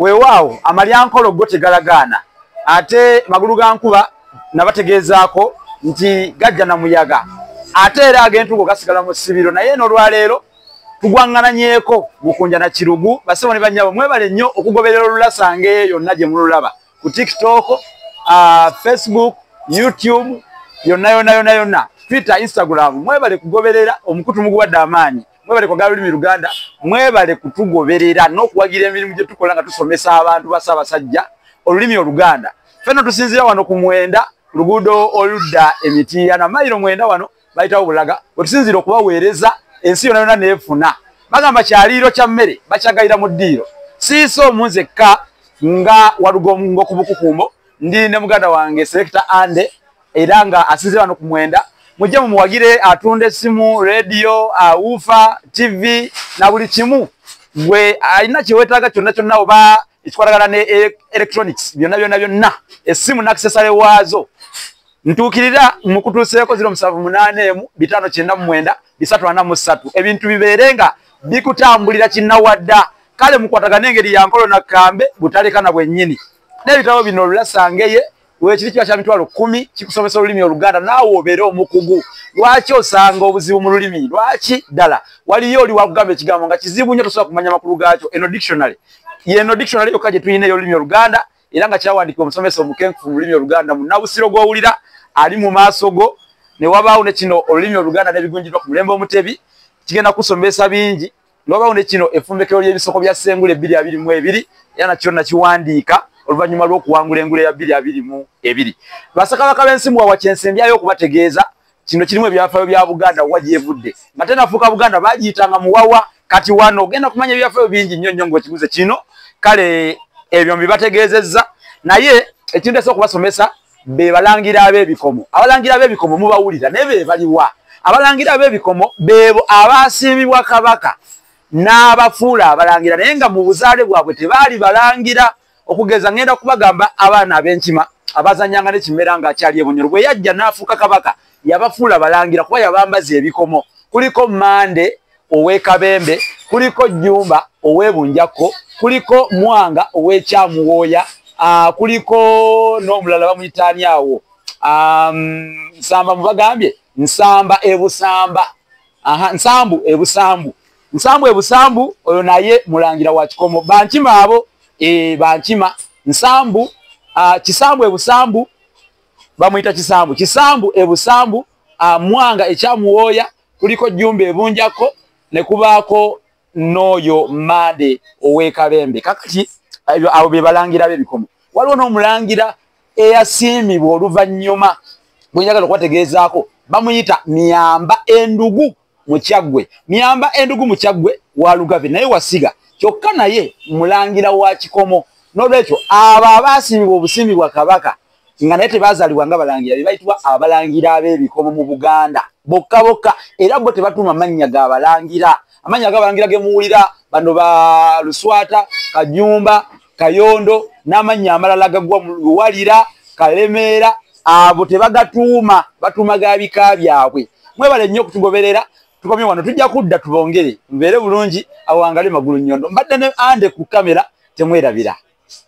Weewaawo amalyankolo go tegalagaana, ate magulu ga nkuba nabategeezaako nti gajja na muyaga, ate era ag'entugo gasigala mu ssibiro. Naye n'olwaleero tugwaŋŋananyeeko Mukunja na Kirugu. Basebo ne bannyabo, mwebale nnyo okugoberera olulasange yonna gye mululaba ku TikTok, Facebook, YouTube, yonna yonna yonna yonna, Twitter, Instagram. Mwebale kugoberera omukutu muguwadde amaanyi, mwebale kwagala lulimi Luganda, mwebale kutugoberera n'okuwagira emirimu gye tukola nga tusomesa abantu ba Ssaabasajja olulimi Oluganda. Ffenna tusinziira wano ku 9, luguudo oludda Emitiiyana, mayiro 9 wano bayitawo Bulaga, we tusinziira okubaweereza ensi yonna yonna neefuna. Bagamba kyaliiro kya mmere bakyagayira mu ddiiro. Siiso omunzekka nga Walugongo ku Bukukumbo, ndi ne muganda wange Selector Ande, era nga asinze wano ku 9. Mujje mumuwagire, atunda essimu, rediyo, awufa, TV na buli kimu. Gwe alina kye weetaaga kyonna kyonna oba ekikwatagana ne electronics, byonna byonna byonna, essimu n'accessory waazo, ntuukirira mukutuuseeko 0781 599 343. Ebintu bibeere nga bikutambulira kinnawadda. Kale mukwatagana engeri ya nkolo na kambe butalekana bwennyini. N'ebitabo bino olulasangeye wekiri kiba kya 100,000, kikusomesa olulimi Oluganda naawe obeere omukugu. Lwaki osanga obuzibu mu lulimi? Lwaki ddala waliyo oli wakugamba ekigambo nga kizibu nnyo, tosobola kumanya makulu gaakyo? Eno dictionary yeno dictionary yokka gye tulina ey'olulimi Oluganda, era nga kyawandiikibwa omusomesa omukenkufu mu lulimi Oluganda, munnabusiro gw'owulira ali mu maaso go. Ne wabaawo ne kino olulimi Oluganda n'ebigunjibwa ku mulembe Omutebi, kigenda kusomesa bingi. Ne wabaawo ne kino effumbekero ly'ebisoko bya Ssengule 2022, era nakyo nakiwandiika oluvannyuma lw'okuwangula engule ya 2022. Bassekabaka b'ensi muwawa, kyensembyayo okubategeeza kino kirimu ebyafaayo bya Buganda wa gyevudde, nga tenafuuka Buganda bagiyitanga Muwawa. Kati wano ogenda kumanya ebyafaayo bingi nnyo nnyo ng'okiguze kino. Kale ebyo mbibategeezezza, naye ekintu esa okubasomesa be balangira ab'ebikomo. Abalangira ab'ebikomo mubawulira, naye be baliwa? Abalangira ab'ebikomo beebo abaasiimibwa Kabaka n'abafuula abalangira, naye nga mu buzaale bwabwe tebaali balangira. Okugeza ngenda kubagamba abaana ab'enkima abazanyanga ne Kimera ng'akyali ebunyoro, bwe yajja n'afuuka kabaka yabafuula balangira kuba yabambaza ebikomo. Kuliko Mande ow'e Kabembe, kuliko Jjumba ow'e Bunjakko, kuliko Mwanga ow'Ekyamuwooya, kuliko n'omulala bamuyitaani awo, Nsamba, mubagambye Nsamba Ebusamba. Aha, Nsambu Ebusambu, Nsambu Ebusambu, oyo naye mulangira wa kikomo. Bankima abo, bankima Nsambu, Kisambu Ebusambu, bamuyita Kisambu, Kisambu Ebusambu, Mwanga Ekyamuwooya, kuliko Jjumba Ebunjako, ne kubaako n'oyo Mande ow'e Kabembe. Kakati abo be balangira b'ebikomo. Waliwo n'omulangira eyasiimibwa oluvannyuma bwe njagala okubategeezaako, bamuyita Myamba Endugu Mukyaggwe. Myamba Endugu Mukyaggwe wa Lugave, naye wasiga, kyokka naye mulangira wa kikomo. N'olwekyo abo abaasiimibwa obusiimi bwa Kabaka nga naye tebazaalibwa nga balangira be bayitibwa abalangira ab'ebikomo mu Buganda bokka bokka. Era bo tebatuuma mannya ga balangira. Amannya g'abalangira ge muwulira bano ba Luswata, Kajumba, Kayondo n'amannya amalala gagwa mu Luwalira, Kalemeera, abo tebagatuuma, batuuma ga bika byabwe. Mwebale nnyo okutugoberera. Tukomye wano, tujja kudda tubongere. Mubeere bulungi, awangale magulu nnyondo. Mbadde ne Ande ku kamera, temwerabira.